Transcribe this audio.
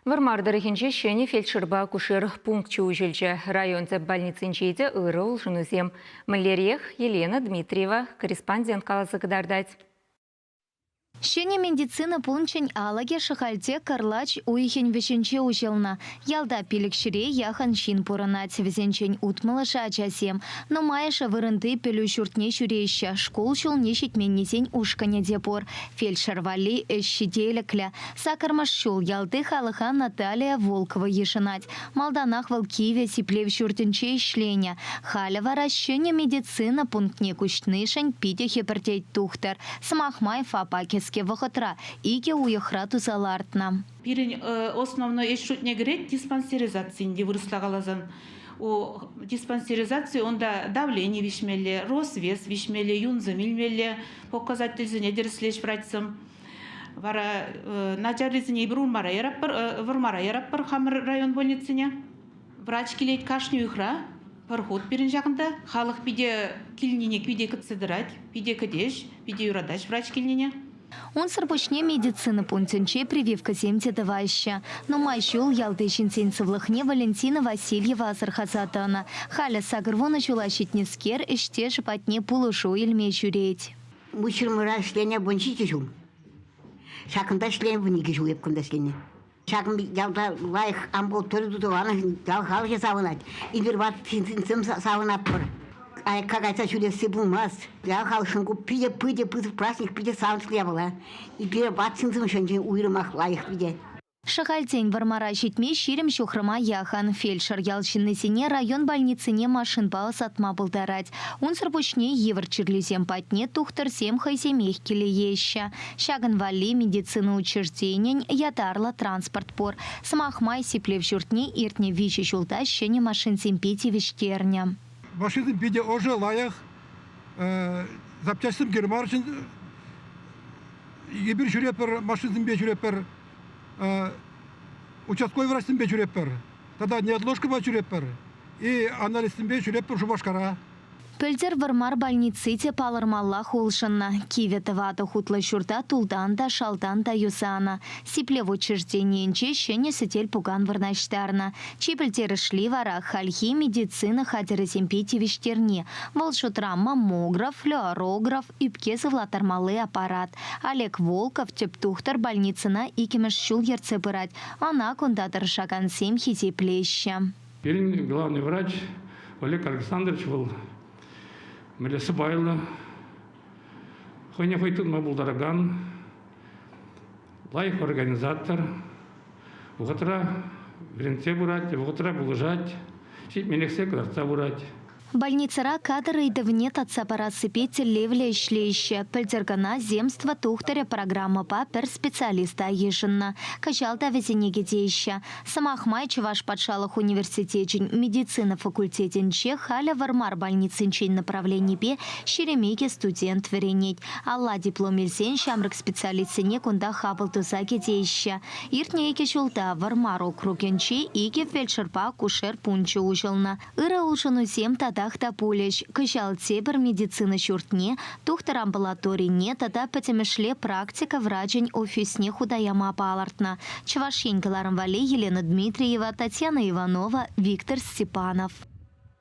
Вӑрмар тӑрӑхӗнче ҫӗнӗ фельдшерпа акушер пункчӗ уҫӑлчӗ. Район тӗп больницинче те ырӑ улшӑнусем. Мӗнлерех Елена Дмитриева корреспондент каласа кӑтартать. Ҫӗнӗ медицина пункчӗн алӑкӗ Шӑхальте кӑрлач уйӑхӗн вӗҫӗнче уҫӑлнӑ. Ялта пилӗкҫӗре яхӑн ҫын пурӑнать, вӗсенчен утмӑлӑшӗ ачасем. Нумайӑшӗ вырӑнти пӗлӳ ҫуртне ҫӳреҫҫӗ, шкул ҫулне ҫитменнисен ушкӑнӗ те пур. Фельдшер валли ӗҫ ҫителӗклӗ. Саккӑрмӗш ҫул ялти халӑха Наталия Волкова йышӑнать. Малтанах вӑл кивӗ сиплев ҫуртӗнче ӗҫленӗ. Халӗ вара ҫӗнӗ медицина пунктне куҫнишӗн питӗ хӗпӗртет тухтӑр. Сӑмах май, ФАПа кӗске вӑхӑтра, икӗ уйӑхра туса лартнӑ. Пирӗн основной ӗҫ шутне кӗрет диспансеризаци ӗнтӗ вырӑсла каласан. Диспансеризаци унта давлени виҫмелле, рост-вес виҫмелле, юнсем илмелле, показательсене тӗрӗслеҫ врачсем. Вара начаррисене эпир Урмара яратпӑр, Вӑрмара яратпӑр хамӑр район больницине. Врач килет кашни уйӑхра, пӗр хут пирӗн ҫакӑнта. Халӑх питӗ килнине питӗ кӗтсе тӑрать, питӗ кӗтеҫ, питӗ юратаҫ врач килнине. Унсӑр пуҫне медицина пунктӗнче прививкӑсем те тӑваҫҫӗ. Нумай ҫул ялти ҫынсен сывлӑхне Валентина Васильева асӑрхаса тӑнӑ. Халӗ 80 ҫула ҫитнӗскер ӗҫтешӗ патне пулӑшу илме ҫӳрет. Мучӑрмӑра ӗҫленӗ 17 ҫул. Ҫакӑнта ӗҫленӗ 12 ҫул эп кунта ӗҫленӗ. Ҫакӑн ялта лайӑх амбулатори тутӑланӑ ял халӑхӗ савӑнать. Эпир ват ҫынсем савӑнатпӑр. Аякка кайса ҫӳресси пулмасть. Ял халӑхшӑн ку питӗ питӗ пысӑк праздник, питӗ савӑнӑҫлӑ япала. Эпир ват ҫынсемшӗн уйрӑмах лайӑх питӗ. Шӑхальтен Вӑрмара ҫитме 20 ҫухрӑма яхӑн. Фельдшер ял ҫыннисене район больницине машинпа ӑсатма пултарать. Унсӑр пуҫне йывӑр чирлисем патне тухтӑрсем хӑйсемех килееҫҫӗ. Ҫакӑн валли медицина учрежденийӗн ятарлӑ транспорт пур. Сӑмах май, сиплев ҫуртне иртнӗ виҫӗ ҫулта ҫӗнӗ машинсемпе тивӗҫтернӗ. Машинсем питӗ ӑшӑ, лайӑх. Запчаҫсем кирлӗ мар. Эпир ҫӳретпӗр, машинсемпе ҫӳретпӗр. Участковый врачсемпе ҫӳретпӗр тата неотложкӑпа ҫӳретпӗр и анализсемпе ҫӳретпӗр Шупашкара. Пӗлтӗр Вӑрмар больници те палӑрмаллах улшӑннӑ. Кивӗ тӑватӑ хутлӑ ҫурта тултан та, шалтан та юсанӑ. Сиплев учрежденийӗнче ҫӗнӗ сӗтел-пукан вырнаҫтарнӑ. Чи пӗлтерӗшли вара хальхи медицина хатӗрӗсемпе тивӗҫтерни. Вӑл шутра маммограф, флюорограф, ӳпке сывлаттармалли аппарат. Олег Волков тӗп тухтӑр больницӑна иккӗмӗш ҫул ертсе пырать. Ӑна кунта тӑрӑшакансем хисеплеҫҫӗ. Пирӗн главный врач Олег Александрович вӑл мӗнле сӑпайлӑ, хӑйне хӑй тытма пултаракан лайӑх организатор, вӑхӑтра вӗрентсе пырать, вӑхӑтра пулӑшать, ҫитменлӗхсем кӑтартса пырать. Больницӑра кадр ыйтӑвне татса парассипе тӗллевлӗ ӗҫлеҫҫӗ. Пӗлтӗр кӑна «Земство тухтӑрӗ» программӑпа пӗр специалиста йышӑннӑ. Кӑҫал та вӗсене кӗтеҫҫӗ. Сӑмах май, Чӑваш патшалӑх университечӗн медицина факультетӗнче халӗ Вӑрмар больницинчен направленипе 22 студент вӗренет. Алла диплом илсен ҫамрӑк специалистсене кунта хапӑл туса кӗтеҫҫӗ. Иртнӗ икӗ ҫулта Вӑрмар округӗнче икӗ фельдшерпа акушер пункчӗ уҫӑлнӑ. Ырӑ улшӑнусем татах та пулӗҫ. Кӑҫал тепӗр медицина ҫуртне, тухтӑр амбулаторине тата пӗтӗмӗшле практика врачӗн офисне хута яма палӑртнӑ. Чӑваш Ен кӑларӑм валли Елена Дмитриева, Татьяна Иванова, Виктор Степанов.